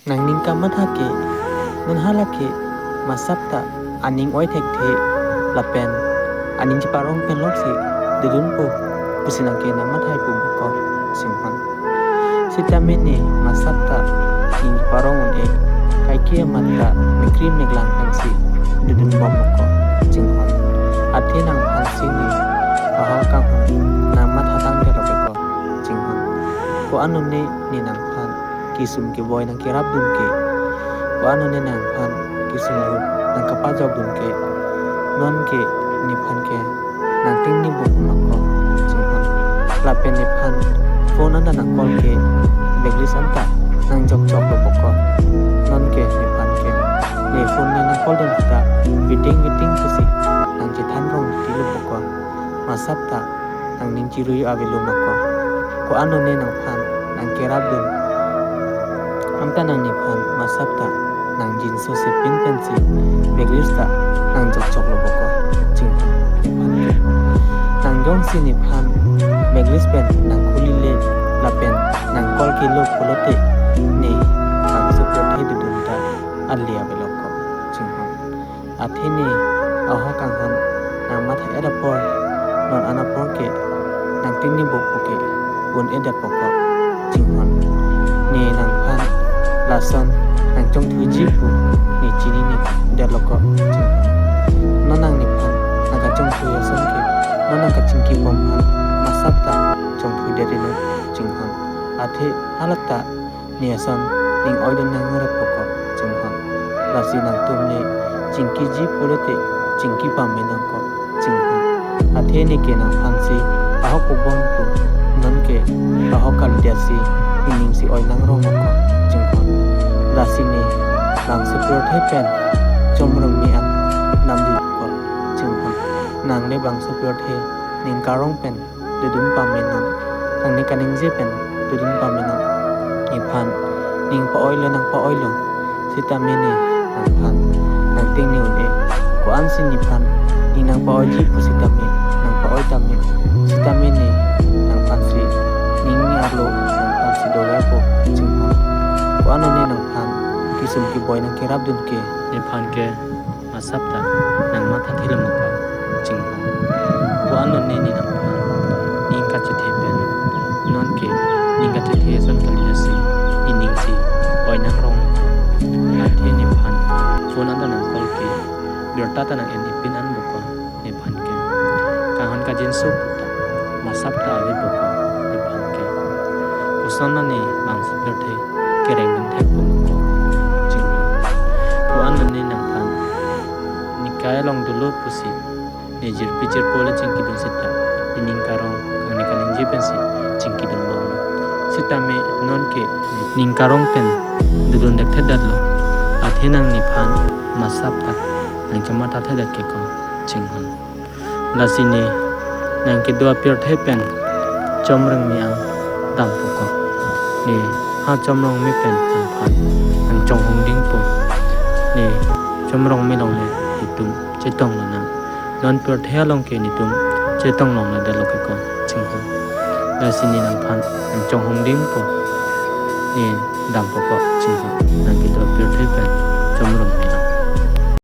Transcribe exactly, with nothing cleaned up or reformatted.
Nangning kamatha ke, non hala ke, masap ta aning oi thekthe, lapen aning cheparong pen lok si dodunpo pusi nang ke nangmatha-ipo bokok, chinghon. Sitame ne masap ta ning parong un-e, kaike amat ta mekri meklang pensi dodun bom bokok, chinghon. Athe nangphan si ne ahok kanghon nangmatha tangte lo bokok, chinghon. Ko-an un-e ne nangphan kesum keboi nangkerapdun ke, ko-an un-e nangphan kesung ahut nangkapajokdun ke, non ke nephan ke nangting ni bok ma ko, chinghon. Lapen nephan phone anta nang call ke, blacklist anta nangjokjok lo bokok. Non ke nephan ke ne phone ne nang call dun ta waiting waiting pusi nangchethan rong ti lo bokok. Masap ta nangning chirui avelo ma ko. Ko-an un-e nangphan nangkerapdun, anta nang nephan masap ta nangjinso sepin pensi blacklist ta nangjokjok lo bokok, chinghon. Nephan ke nang jongsi nephan blacklist pen nangkhuli le lapen nang call kelo pulote, ne bangso pirthe dodun ta ali avelo ko, chinghon. Athe ne ahok kanghon nangmatha-et apor, non an apor ke nangting ni bokpo ke un-edet bokok, chinghon. Ne nangphan lason nangchongthuiji pu ne chinine det lo ko, chinghon. Non nang nephan nangkachongthui ason ke, non nangkachingki bom aphan masap ta chongthuidet ri non, chinghon. Athe halat ta ne ason ning oidun nang-ret bokok, chinghon. Lasi nangtum ne chingkiji pulote chingki pame nangkok, chinghon. Athe ne ke nangphan si ahok pu bom pu, non ke ahok kalidet si nening si oi nangrong bokok, chinghon. Lasi ne bangso pirthe pen chomrong me an namdi bokok, chinghon. Nang le bangso pirthe ning karong pen dodun pame non, nangne kaningje pen dodun pame non. Nephan ning pa-oi lo, nang pa-oi lo, sitame ne nangphan nangting ni un-e. Ko-an si nephan ning nang pa-oiji pu sitame nang pa-oi tame, sitame ne nangphan si ning ni arlo nangphan si doverpo, chinghon. Ko-an un-e nangphan kesum keboi nangkerapdun ke, nephan ke masap ta nangmatha thilo ma ko, chinghon. Ko-an un-e ne nangphan ning kachethe pen, non ke ning kachethe ason kalidet si nening si oi nangrong. Athe nephan phone anta nang call ke, birta ta nang-en-e pin an bokok, nephan ke kanghon kajinso pu ta masap ta ave bokok, nephan ke. Koson lo ne bangso pirthe kereng dun thekpo ma ko, chinghon. Ko-an un-e nangphan ne kai along dolo pusi ne jirpi jirpo le chingkidun seta, nening karong, nangne kaningje pensi chingkidun bom lo. Sitame non ke ning karong pen dodun dekthedet lo. Athe nang nephan masap ta nangchematha thedet ke ko, chinghon. Lasi ne nang kedo apirthe pen chomrong me an dam bokok. Ne ha chomrong me pen nangphan nangchonghong dingpo. Ne chomrong me longle netum chetong lonang. Non pirthe along ke netum chetong longledet lo ke ko, chinghon. Lasi ne nangphan nangchonghong dingpo. Ne dam bokok, chinghon. Nang kedo apirthe pen chomrong me an.